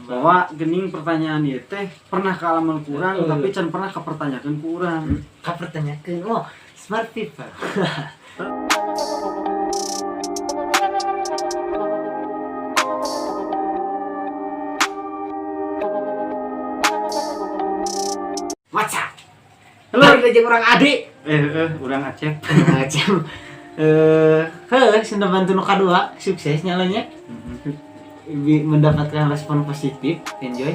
Bahwa gening pertanyaan ieu teh pernah kaalaman ku urang, tapi can pernah kapertanyakeun ku urang. Kapertanyakeun, oh, smart people. Maca. Halo. Halo, jeung urang Adi. Eh, urang Acep. Macam eh heuh, Sunda Bantu nu kadua sukses nyalanya. Mendapatkan respon positif, enjoy.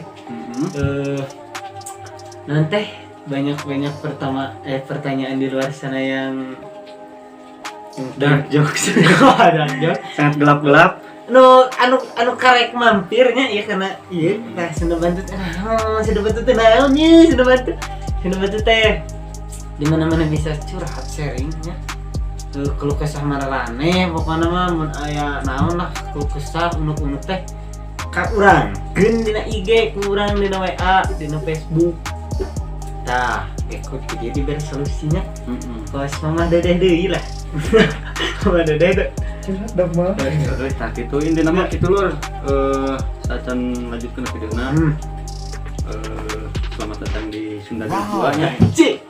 Nanti banyak-banyak pertama pertanyaan di luar sana yang Dark jokes. Dark jokes. Sangat gelap-gelap. Nu anu anu karek mampirnya ya, karena iya nah, Sunda Bantu teh naon, Sunda Bantu teh naon nya, Sunda Bantu, Sunda Bantu teh di mana-mana bisa curhat, sharing nya. Keluh kesah maraneh pokoknya mah, mun aya naon lah, keluh kesah, unek-unek teh ka urang keun dina IG, ku urang dina WA, dina Facebook. Tah, ikut ke dia diberi solusinya. Kos Mama Dedeh deui lah, Mama Dedeh teh. Curhat dong mah. Tah, kitu intina mah kitu, lur. Sacan lanjutkeun videona. Selamat datang di Sunda wow. Nya. Cik.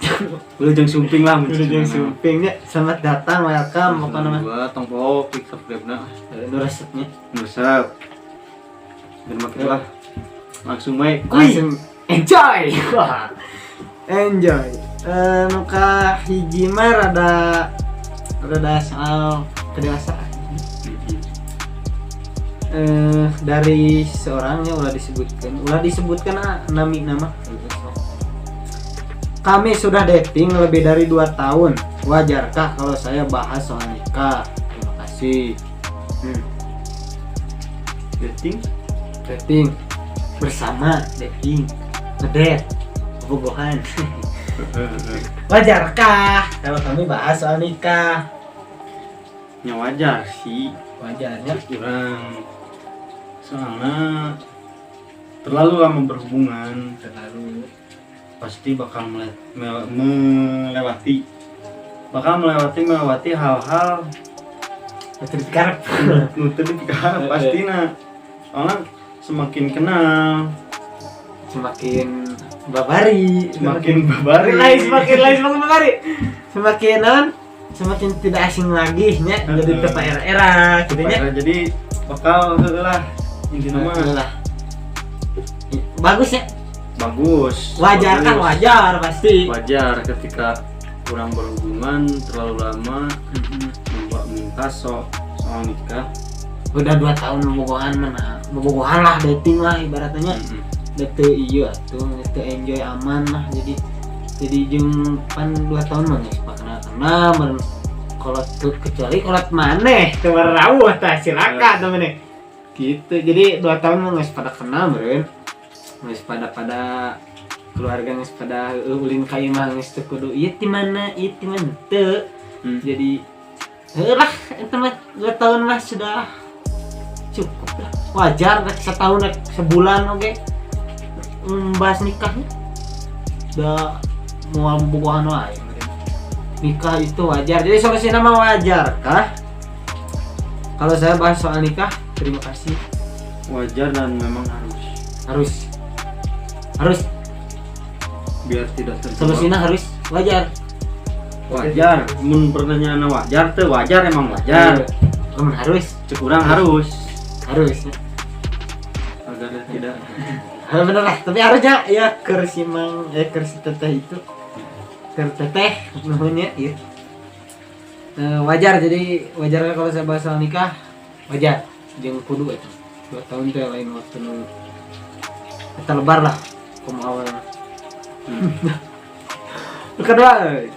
Wilujeng sumping lah. Wilujeng sumpingnya. Selamat datang, welcome pokoknya mah. Dua, tong poho klik subscribe na. Nu resepnya. Nusap. Dan mah kitu lah. Langsung we. Langsung enjoy. Wah. Enjoy. Nu ka hiji mah rada rada soal kedewasaan. Dari seorangnya ulah disebutkan ah, nami nama. Kami sudah dating lebih dari 2 tahun, wajarkah kalau saya bahas soal nikah? Terima kasih. Dating. Dating bersama, dating, ngedate, bobogohan, wajarkah kalau kami bahas soal nikah? Ya wajar sih. Wajarnya. Kurang, soalnya terlalu lama berhubungan terlalu pasti bakal melewati bakal melewati melewati hal-hal betul dikarep. Nu teu dipikiran pastina, soalnya semakin kenal semakin babari. Semakin babari. Lain semakin, lain semakin babari, semakin non semakin tidak asing lagi nya, jadi tepa era-era gitu nya. Jadi bakal heueuh lah intinya mah. Lah, bagus ya. Bagus. Wajar kan? Bagus. Wajar pasti. Wajar ketika kurang berhubungan terlalu lama membuat minta soal nikah. Udah 2 tahun bobogohan, mana bobogohan lah, dating lah ibaratnya. Teu iya tuh teu enjoy aman lah, jadi jeung pan 2 tahun mah geus kenal kenal mun kolot tuh, kecuali kolot maneh teu rawuh tah, silakan tuh maneh gitu. Jadi 2 tahun mah geus pada kenal meureun, geus pada pada keluarga, geus pada heueuh, ulin ka imah geus teu kudu ieu ti mana, ieu ti mana teu. Jadi heueuh lah, eta mah 2 tahun mah sudah cukup lah, wajar rek setahun rek sebulan oke membahas nikahnya, udah mau bobogohan wae. Nikah itu wajar. Jadi solusi nama, wajar kah kalau saya bahas soal nikah? Terima kasih. Wajar dan memang harus. Harus, harus. Biar tidak terjebak. Solusinya harus wajar. Wajar, mun pertanyaan wajar tuh, wajar, emang wajar. Emang harus. Cek urang harus. Harus. Agar tidak Hal bener lah, tapi harusnya ya keur si mang keur si teteh itu, keur teteh nuhunnya ya. Wajar, jadi wajar kalau saya bahas soal nikah, wajar jeung kudu itu. 2 tahun teh lain waktu nu eta lebar lah kumaha awalna. Nu kedua euy.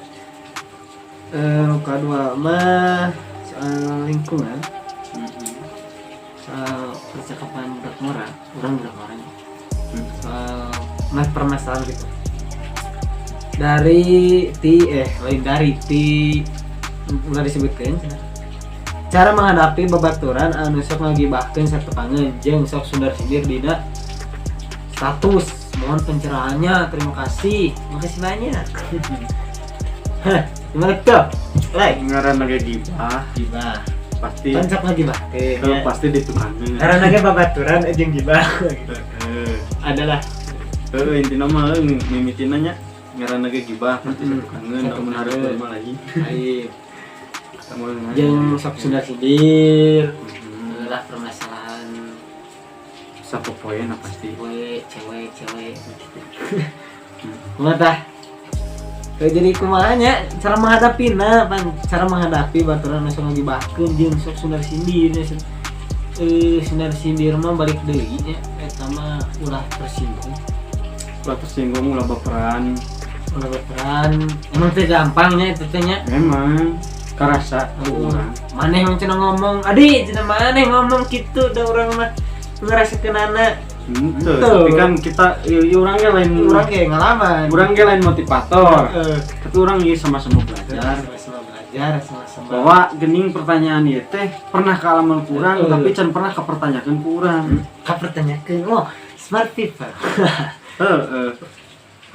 Nu kedua mah soal lingkungan, soal percakapan budak ngora, urang budak ngora nya. Soal mas permasalahan gitu dari ti lain dari ti ulah disebutkan cenah. Cara menghadapi babaturan anu sok ngagibahkeun satepangeun jeung sok sundar sindir dina status, mohon pencerahannya, terima kasih, makasih banyak. Hah, gimana tuh? Like Ngaran lagi gibah. Gibah. Pasti. Kan sok ngagibahkeun. Kalau pasti ditukangeun. Karena ge babaturan jeung gibah gitu. Heeh. Adalah. Heeh, intina mah mimitina nya ngaranna ge gibah pasti satukangeun, Satu lamun hareup kangen. Mah lagi. Aib. Mun Jeung sok sundar sindir. Lah permasalahan Sapopoena pasti. Cewek, cewek, cewek gitu. Kumaha tah? Jadi kumaha nya cara menghadapi, nah pan cara menghadapi baturan nu sok ngagibahkeun jeung sok sundar sindir nya, sundar sindir mah balik deui nya, eta mah ulah tersinggung. Ulah tersinggung, ulah baperan. Ulah baperan, emang teh gampangnya itu teh nya. Memang karasa ku urang. Maneh yang cenah ngomong adi, cenah maneh ngomong gitu, da urang mah ngerasakeunana. Henteu, Henteu. tapi kan kita ieu urang ge lain, Urang ge ngalaman. Urang ge lain motivator. Tapi urang ieu sama-sama belajar. Sama-sama belajar, sama-sama. Bahwa gening pertanyaan ieu teh pernah kaalaman ku urang, tapi can pernah kapertanyakeun ku urang. Kapertanyakeun, oh, smart people. Heeh.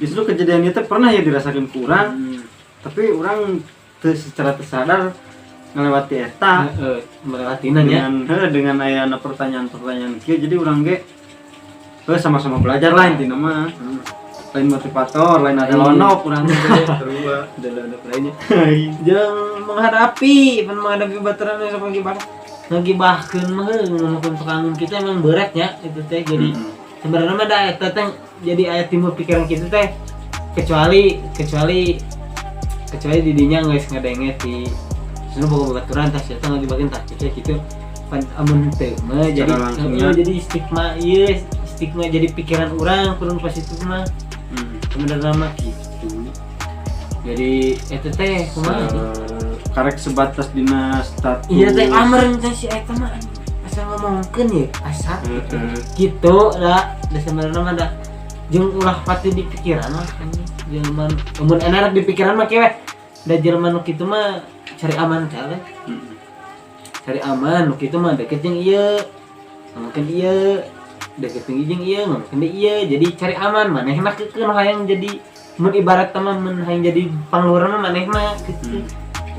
Justru kejadian itu pernah ya dirasakan ku urang, tapi urang teu secara tersadar ngelewati eta. Heeh, melewati nya. Dengan heuh, dengan ayana pertanyaan-pertanyaan kieu, jadi urang ge heuh, sama-sama belajar lah intina mah. Lain motivator, lain ada Lain. Lonok urang teh. Terua ada lainnya. Jangan menghadapi, pan menghadapi baturan yang sama gibah. Ngagibahkeun mah heuh, ngomongkeun tukangan kita emang beratnya itu teh, jadi sebenarnya mah da eta teh jadi aya timbul pikiran kita teh, kecuali kecuali kecuali didinya geus ngadenge di sebenarnya boga baturan tah eta ngagibakeun tah kitu kitu, pan amun teu mah jadi langsungnya. Jadi stigma ieu, stigma jadi pikiran urang kurang positif mah. Sebenarnya mah gitu, jadi eta teh kumaha? Karek sebatas dina status. Iya teh, ameren teh si eta mah asa ngomongkeun ya asa gitu. Gitu da da sebenarnya mah da jeung ulah pati di pikiran lah anjing. Jelema mun enak di pikiran mah kieu we. Da jelema nu kitu mah cari aman teh we. Cari aman nu kitu mah deket jeung ieu, ngomongkeun ieu, deket jeung ieu, ngomongkeun deui ieu, jadi cari aman manehna keukeuh hayang jadi, mun ibarat mah mun hayang jadi pangluhurna mah manehna gitu.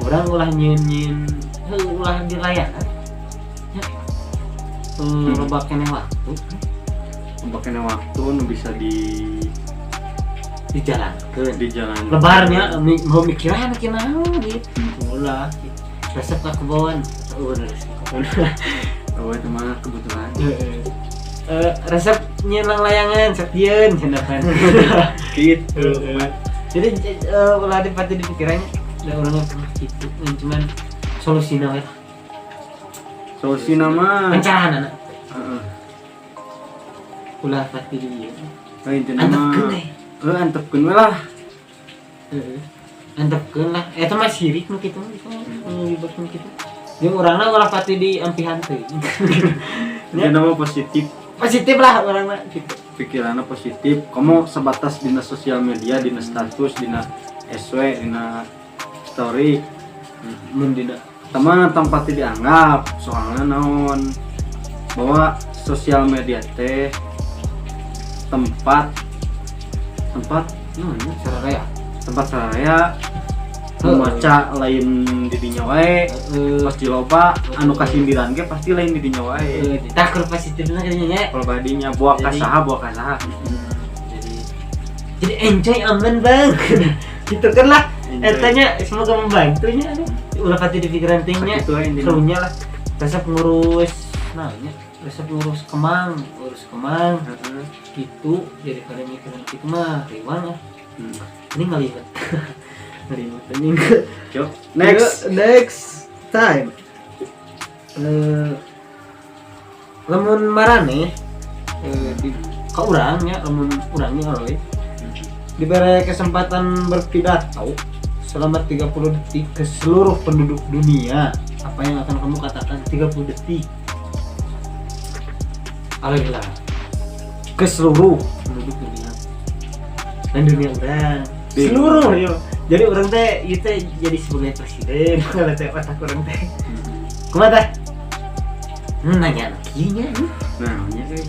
Urang ulah nyieun-nyieun heuh, ulah dilayanan nya. Loba keneh waktu. Loba keneh waktu nu bisa di dijalankeun. Di jalan. Lebarnya mau mikiran kieu naon gitu, ulah gitu. Resep ka kebon, oh resep ka kebon. Oh, itu mah kebetulan. Eh, resep nyelang layangan sok dieun cenah kan. Gitu. Jadi ulah dipati di pikirannya da urangnya pernah gitu, cuman solusina we. Solusi nama Pencerahan anak. Heeh. Ulah pati di ieu. Nah, intina mah Antepkeun we. Heuh, antepkeun we lah. Heeh. Antepkeun lah, eta mah sirik nu kitu mah, nu kitu jeung urangna ulah pati di ampihan teuing. Intina mah positif. Positif lah urangna gitu. Pikirannya positif, kamu sebatas dina sosial media, dina status, dina SW, dina story. Mun dina teman tempat dianggap soalnya naon, bahwa sosial media teh tempat tempat naon ya? Sararea. Tempat saya membaca lain didinya wae. Pasti loba anu kasindiran ge, pasti lain didinya wae. Tah, keur positifna kayaknya nya. Kalau badinya buah kasaha, buah kasaha. Jadi enjoy aman bang gitu kan lah. Enjoy. Etanya semoga membantunya, aduh ulah pati di pikiran tingnya. Sakitu we intina. Serunya lah resep ngurus, nah nya resep ngurus kemang, ngurus kemang. Gitu, jadi pada mikiran gitu mah riwang lah. Ini ngaliwet ngaliwet anjing. Yuk, next. Yuk, next time. Lamun maraneh di ka urang nya, lamun urangnya aloy diberi kesempatan berpidato selama 30 detik ke seluruh penduduk dunia, apa yang akan kamu katakan? 30 detik. Aloy lah, ke seluruh penduduk dunia dan dunia urang seluruh yo. Jadi urang teh ieu teh jadi sebagai presiden kalau teh otak urang teh kumaha teh? Nanya kieu nya. Nah, nya euy.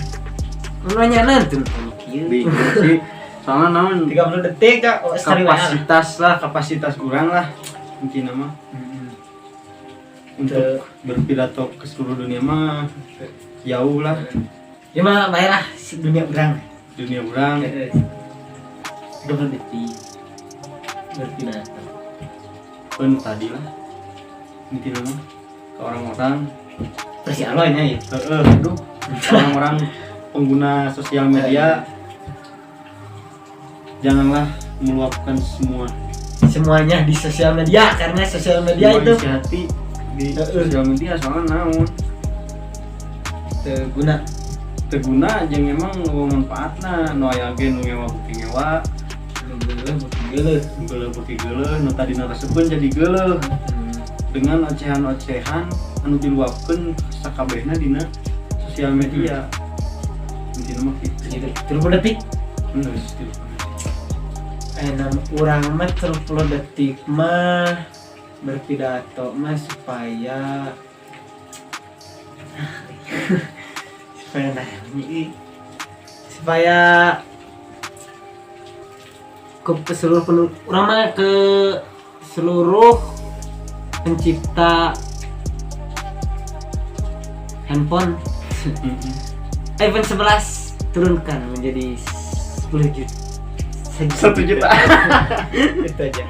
Nanya nanti nanya kieu. Bingung sih. Soalnya naon, 30 detik kak, oh, kapasitas lah, kapasitas urang lah intina mah. Untuk berpidato ke seluruh dunia mah jauh lah. Ya mah baiklah dunia urang. Dunia urang. 30 detik berpidato. Pun tadi lah intinya mah ke orang-orang. Versi aloynya ya. Heeh, aduh, orang-orang pengguna sosial media, janganlah meluapkan semua semuanya di sosial media, karena sosial media semua itu isi hati di sosial media, soalnya naon? Teu guna. Teu guna jeung emang euweuh manfaatna. Nu aya ge nu ngewa beuki ngewa. Nu geuleuh beuki geuleuh. Nu geuleuh beuki geuleuh, nu tadina resepeun jadi geuleuh dengan ocehan-ocehan anu diluapkeun sakabehna dina sosial media. Intina mah kitu. Gitu, 30 detik. Geus, 30 detik. Enam urang mah 30 detik mah berpidato mah supaya supaya nah ini supaya ke seluruh urang mah ke seluruh pencipta handphone iPhone 11 turunkan menjadi 10 juta. 1 juta. Itu aja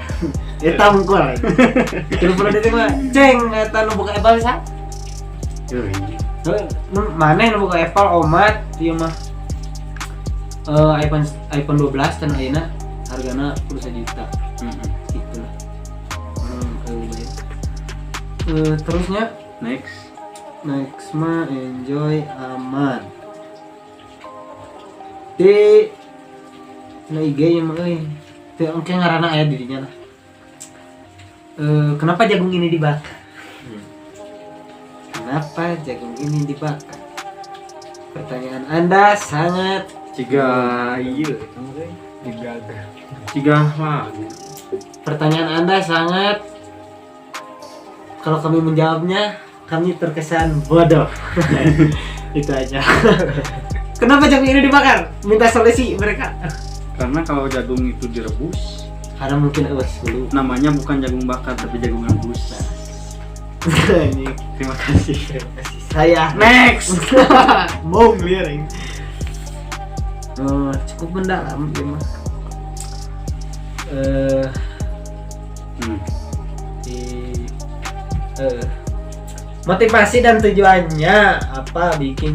eta mungkul 30 detik mah ceng eta nu buka Apple sa. Yoi. Maneh nu buka Apple omat ieu mah. Eh, iPhone iPhone 12 dan ayeuna hargana 10 juta. Gitu lah. Baik. Eh, terusnya Next. Next mah enjoy aman di na IG ya mah euy teu engke ngaranna aya di dinya lah. Eh, kenapa jagung ini dibakar? Kenapa jagung ini dibakar? Pertanyaan Anda sangat Ciga iya eta mah euy. digaga. Ciga lagu. Pertanyaan Anda sangat, kalau kami menjawabnya kami terkesan bodoh. Itu aja. Kenapa jagung ini dibakar? Minta solusi mereka. Karena kalau jagung itu direbus, Karena mungkin awas dulu. Namanya bukan jagung bakar tapi jagung rebus. Ini Terima kasih. Terima kasih. Saya Next. Mau liar ini. Oh, cukup mendalam ya mah. Eh, di motivasi dan tujuannya apa bikin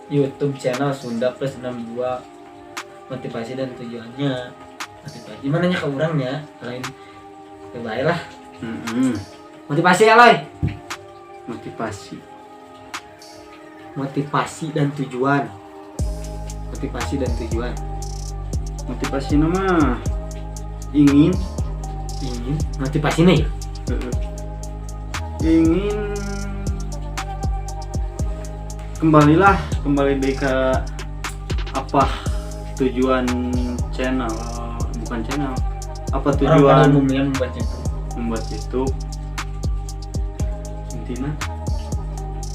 YouTube channel Sunda Plus 62? Motivasi dan tujuannya, motivasi gimana nya ke orangnya lain ya baiklah. Motivasi ya Loy. Motivasi. Motivasi dan tujuan, motivasi dan tujuan. Motivasi nama ingin Ingin motivasinya ya. Heeh. Ingin kembalilah, kembali deh ke apa tujuan channel, bukan channel, apa Orang pada tujuan umumnya membuat itu membuat YouTube intinya.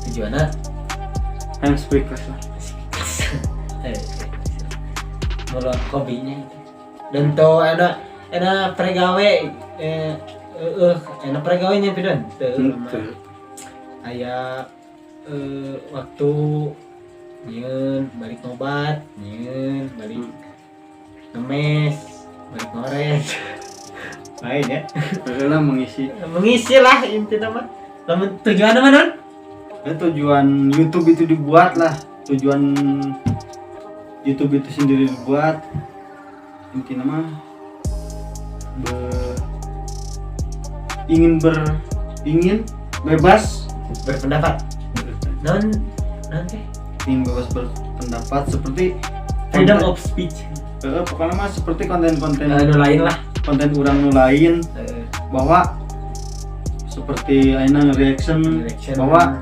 Tujuannya yang speakers lah. Eh, mulut hobinya itu dan tuh enak enak pregawe eh eh enak pregawe nya pidan teu. Henteu. Aya waktu nyieun balik ngobat, nyieun balik ngemes, balik ngores lain ya. Heeh lah, mengisi. Mengisi lah intinya mah. Lamun tujuan mah non Ya, tujuan YouTube itu dibuat lah, tujuan YouTube itu sendiri dibuat intinya mah ingin ingin bebas berpendapat non non teh ingin bebas berpendapat seperti freedom of speech. Pokoknya mah seperti konten-konten Anu lain lah. Konten urang nu lain bahwa seperti ayeuna reaction, Reaction. Bahwa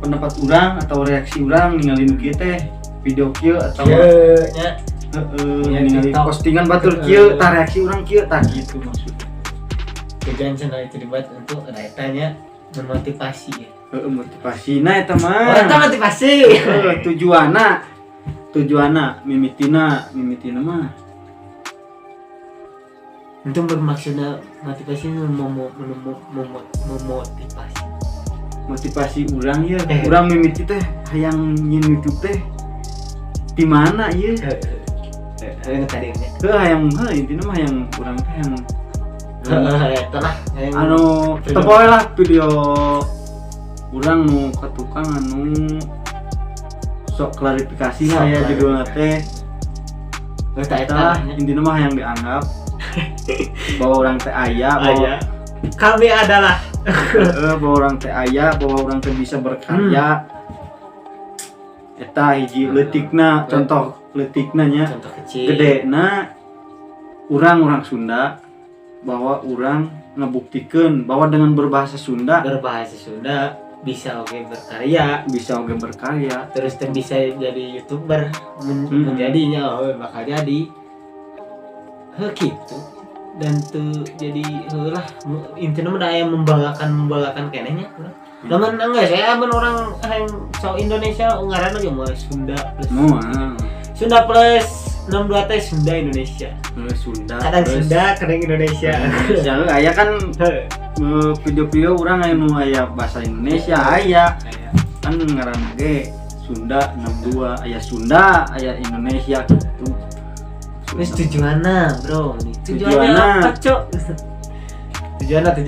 pendapat urang atau reaksi urang ningali nu kieu teh, video kieu atau Kieu nya. Heeh, Ya, ningali TikTok. postingan batur kieu tah, reaksi urang kieu tah, gitu maksudnya. Tujuan channel itu dibuat untuk tanya memotivasi ya. Heeh, motivasi nah eta mah. Oh, itu motivasi. Heeh, tujuanna tujuanna mimitina mimitina mah Itu bermaksudnya motivasi memotivasi. Motivasi urang ya, urang mimiti teh hayang nyieun YouTube teh di mana ieu? Heeh, tadi nya. Heuh, hayang heuh, intina mah hayang urang teh hayang Heeh, eta lah hayang anu tempo lah video urang nu ka tukang anu sok klarifikasi lah ya judulna teh. Eta Eta lah intina mah hayang dianggap bahwa urang teh aya, bahwa kami adalah bahwa urang teh aya, bahwa urang teh bisa berkarya. Eta hiji leutikna, contoh leutikna nya, contoh kecil gedena urang Sunda, bahwa urang ngebuktikeun bahwa dengan berbahasa Sunda bisa oge berkarya, terus teh bisa jadi YouTuber, menjadinya oh bakal jadi heuh gitu. Dan tuh jadi heuh lah intinya mah aya membanggakan keneh nya. Lamun enggak saya amun orang hayang so Indonesia ngaranna ge moal Sunda plus. Moal. Sunda plus 62 teh Sunda Indonesia. Sunda. Kadang Sunda, kadang Indonesia. Indonesia aya kan video-video urang aya nu aya bahasa Indonesia aya. Kan ngaranna ge Sunda 62, aya Sunda, aya Indonesia gitu. Terus tujuanna, bro. Tujuannya apa, Cok? Tujuanna.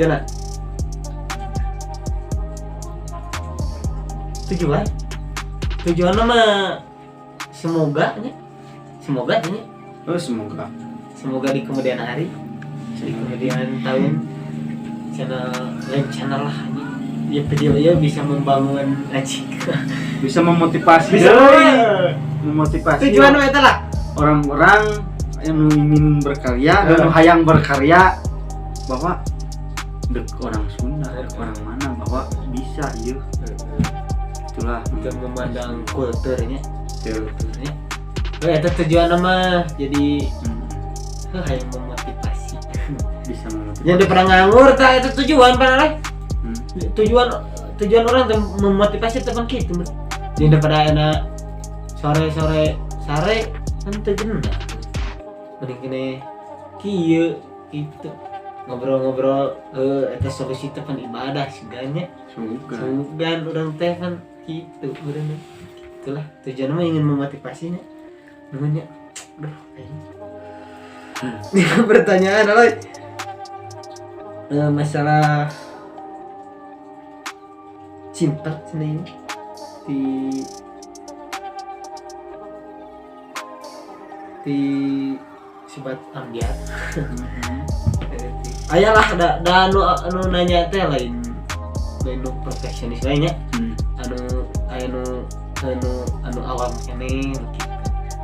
Tujuanna mah semoga nya. Semoga nya. Oh, semoga. Semoga di kemudian hari, di kemudian tahun channel lain channel lah ya video ya bisa membangun anjing. Bisa memotivasi. Bisa memotivasi. Tujuan eta lah orang-orang yang ingin berkarya, dan hayang berkarya bahwa dek orang Sunda, dek orang mana bahwa bisa ieu. Itulah untuk memandang kulturnya. Kulturnya. Oh, eta tujuan mah jadi hayang memotivasi. Bisa memotivasi. Yang udah pernah nganggur tah itu tujuan pernah lah. Tujuan orang tuh memotivasi teman gitu. Jadi daripada enak sore-sore sare kan teu genah. Mending kene kieu gitu. Ngobrol-ngobrol eta solusi teh pan ibadah siganya. Sugan urang teh kan gitu beureunan. Itulah tujuan mah ingin memotivasinya. Nuhun nya. Aduh, kayaknya. Pertanyaan aloy. Masalah cinta sini di sobat ambiar. Ayalah da anu nanya teh lain nu perfeksionis lainnya. Anu awam kene gitu.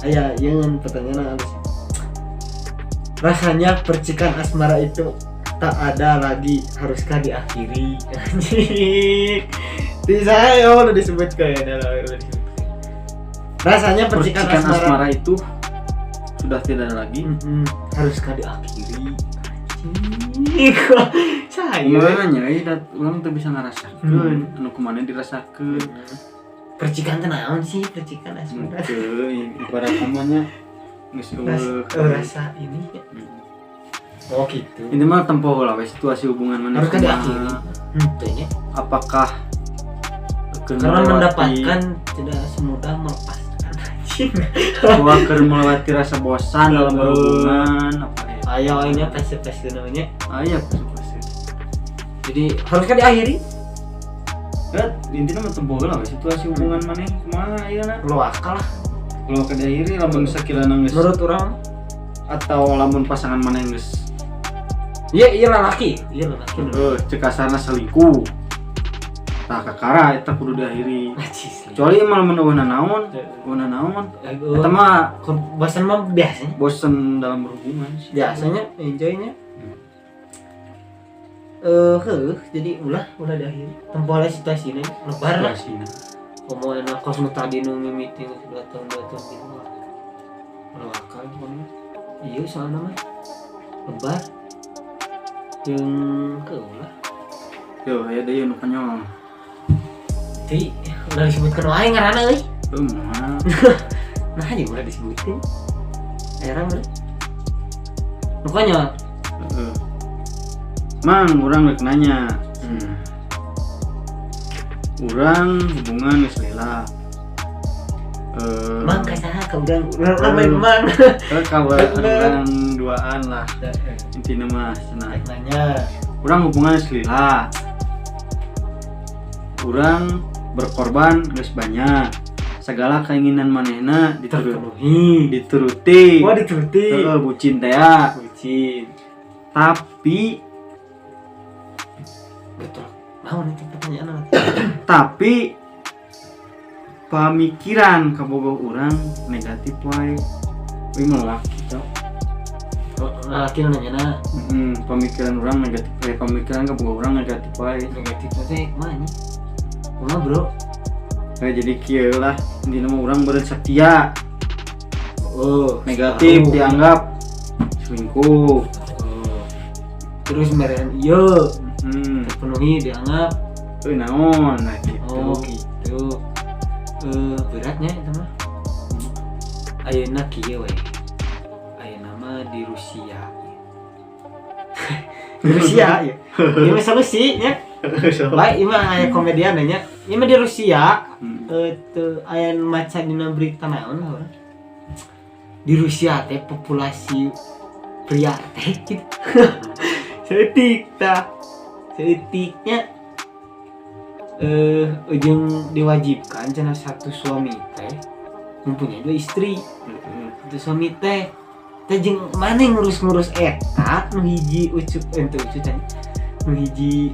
Aya yang pertanyaan halus. Rasanya percikan asmara itu tak ada lagi, haruskah diakhiri? Anjing. Di saya udah disebut kayaknya lah, udah disebut. Rasanya percikan asmara itu sudah tidak ada lagi. Haruskah diakhiri? Anjing. Saya nya urang teu bisa ngarasakeun, anu kumaha dirasakeun. Percikan teh naon sih? Percikan asmara. Henteu, ibarat namanya geus rasa ini. Oh gitu. Ini mah tempo lah we situasi hubungan mana. Haruskah diakhiri? Henteu nya. Apakah karena mendapatkan tidak semudah melepaskan. Bahwa keur melewati rasa bosan dalam berhubungan apa ya? Ayo ini fase-fase namanya. Ayo fase-fase. Jadi haruskah diakhiri? Ya, intinya mah tempo lah situasi hubungan maneh kumaha ayeuna. Luakal lah. Kalau ke diakhiri lamun sakirana geus menurut urang atau lamun pasangan maneh geus iya lalaki, iya lalaki. Heeh, cek kasarna selingkuh. Tah kakara eta kudu diakhiri. Kecuali emang lamun eueuh naon, eueuh naon. Eta mah bosan mah biasanya. Bosan dalam berhubungan sih. Biasanya enjoy-nya. Jadi ulah diakhiri. Tempo lah situasina lebar lah. Komo enak kos nu tadi nu mimiti 2 tahun gitu. Ulah akal pokoknya. Iya soalna mah lebar. Jeung keulah. Yo, aya deui nu konyol. Ti, ulah disebutkeun wae ngaranna euy. Heuh mah. Nah, jeung ulah disebutin. Erang euy. Nu konyol. Heeh. Mang, urang rek nanya. Urang hubungan geus lila. Mang ka saha ka urang urang main mang. Kabar Bener. urang duaan lah intinya mah cenah. Rek nanya. Urang hubungan geus lila. Urang berkorban geus banyak. Segala keinginan manehna diturut Terpenuhi. Dituruti. Wah, dituruti. Heeh, bucin teh ya. Bucin. Tapi Betul. Naon itu pertanyaan? Tapi pamikiran kabogoh urang negatif wae. Wih, melak gitu. Laki nu nanya na? Pemikiran urang negatif, pemikiran kabogoh urang negatif wae. Negatif teh kumaha nya? Kumaha, bro? Jadi kieu lah intinya mah urang beureun setia. Oh, Negatif tahu. Dianggap selingkuh. Oh. Terus meren ieu terpenuhi dianggap Euy, naon nah gitu. Oh, gitu. Beratnya itu mah. Ayeuna kieu we. Ayeuna mah di Rusia. Di Rusia ya. Ieu mah solusi nya. Baik, ieu mah aya komedian nya. Ieu mah di Rusia teu aya maca dina berita naon lah urang. Di Rusia teh populasi pria teh gitu. Saeutik tah. Saeutiknya ujung diwajibkan cenah satu suami teh mempunyai dua istri. Satu suami teh teh jeung mana ngurus-ngurus eta nu hiji ucup ente ucup teh nu hiji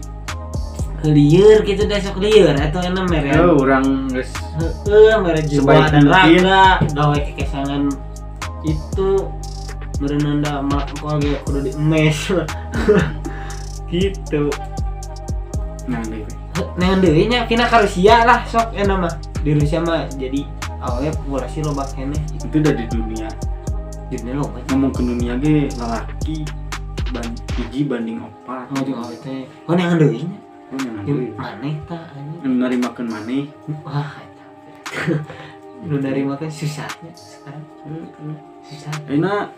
lieur gitu deh, sok lieur atau enak mere. Oh, urang geus Heeh, mere jiwa sebaik dan mungkin. Raga gawe kekesangan itu merenanda mak ge kudu diemes gitu. Nah deui. Neangan deui nya kina ka Rusia lah sok enak mah. Di Rusia mah jadi awalnya populasi loba keneh. Itu udah di dunia. Di dunia loba. Ngomong ke dunia ge lalaki ban hiji banding opat. Oh, jeung awewe teh oh neangan deui nya. Oh, jangan Jeung deui. Maneh tah anjing. Nu narimakeun maneh. Wah, eta nu narima kan susahnya sekarang, susah. Ayeuna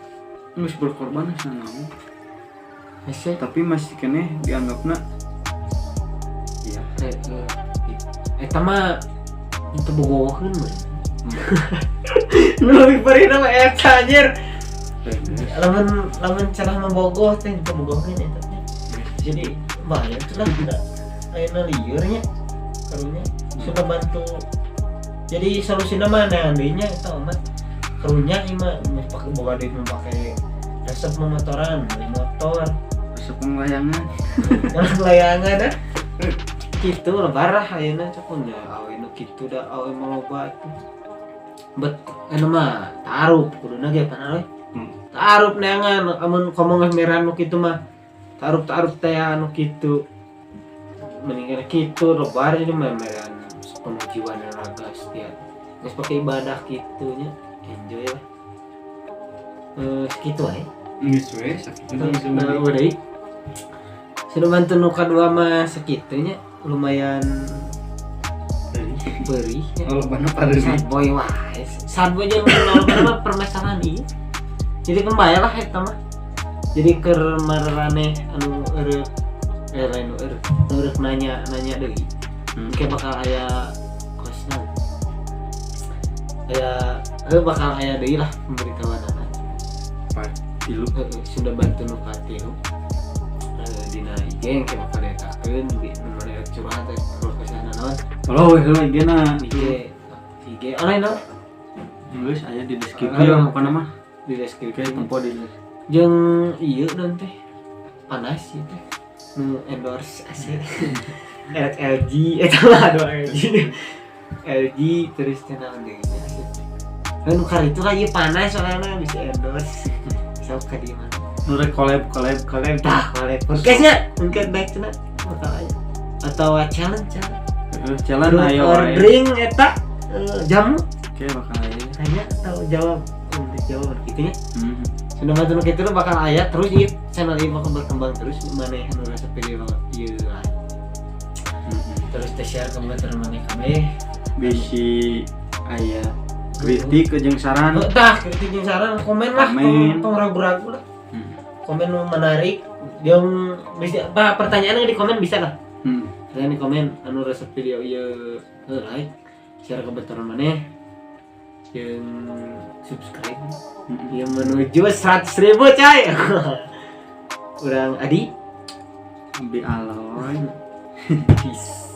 geus berkorban geus naon. Hese. Tapi masih keneh dianggapna iya. Eta mah itu bogoheun mah. Nu lebih perih mah eta anjir. Lamun lamun cenah mah bogoh teh teu bogoheun eta teh. Jadi bahaya tuh lah tidak ayeuna lieur nya. Karunya sudah bantu. Jadi solusina mah neangan deui nya eta mah. Karunya ieu mah pake boga duit mah pake resep motoran, beli motor. Resep layangan. Orang layangan ah. Gitu lebar lah ayeuna cek da awe nu kitu da awe mah loba tuh. Bet anu mah taruh kuduna ge pan we. Taruh neangan amun komo geus merah nu kitu mah. Taruh taruh teh anu kitu. Mendingan kitu lebar jadi mah merean sepenuh jiwa dan raga setia. Geus pake ibadah kitu nya enjoy lah. Segitu we. Geus we sakitu geus. Nah, udah deui. Sudah bantu nu kadua mah sekitunya lumayan perih nya. Oh, lobana pareuri. Sad boy wae. Sad boy jeung lobana mah permasalahan ieu. Jadi kembali lah eta mah. Jadi keur maraneh anu eureuk lain nu eureuk, nu eureuk nanya nanya deui. Engke bakal aya kosna. Aya bakal aya deui lah pemberitahuan. Part tilu. Heeh, sudah bantu nu katilu. Dina IG yang kayak bakal dietakeun di nu mana curhat teh kalau kesana naon. Kalau we heula IG-na. IG IG online naon. Geus aya di deskripsi Ah. lah pokona mah. Di deskripsi. Oke, tempo di Jeung ieu naon teh panas ieu teh nu endorse AC merek LG eta mah aduh LG LG terus teh naon deui nya AC teh. Nu kali itu lah ieu panas soalnya bisa endorse sok ka di mana. Nu rek collab collab collab. Tah collab podcastnya mungkin baik cenah bakal aya atau challenge challenge. Heeh, challenge Truth ayo or wae. Drink eta jamu. Oke, bakal aya. Tanya atau jawab untuk jawab gitu nya. Sudah bantu nu kitu bakal aya terus ieu channel ieu bakal berkembang terus mana yang nu resep ieu ieu lah. Terus teh share ke batur maneh kabeh. Bisi aya kritik jeung saran. Oh, tah kritik jeung saran komen lah. Komen. Tong tong ragu-ragu lah. Komen nu menarik jeung bisa apa pertanyaan di komen bisa lah. Kalian di komen anu resep video ieu, like, share ke baturan maneh jeung subscribe. Ieu menuju 100.000, coy. Urang Adi. Abi Aloy. Peace.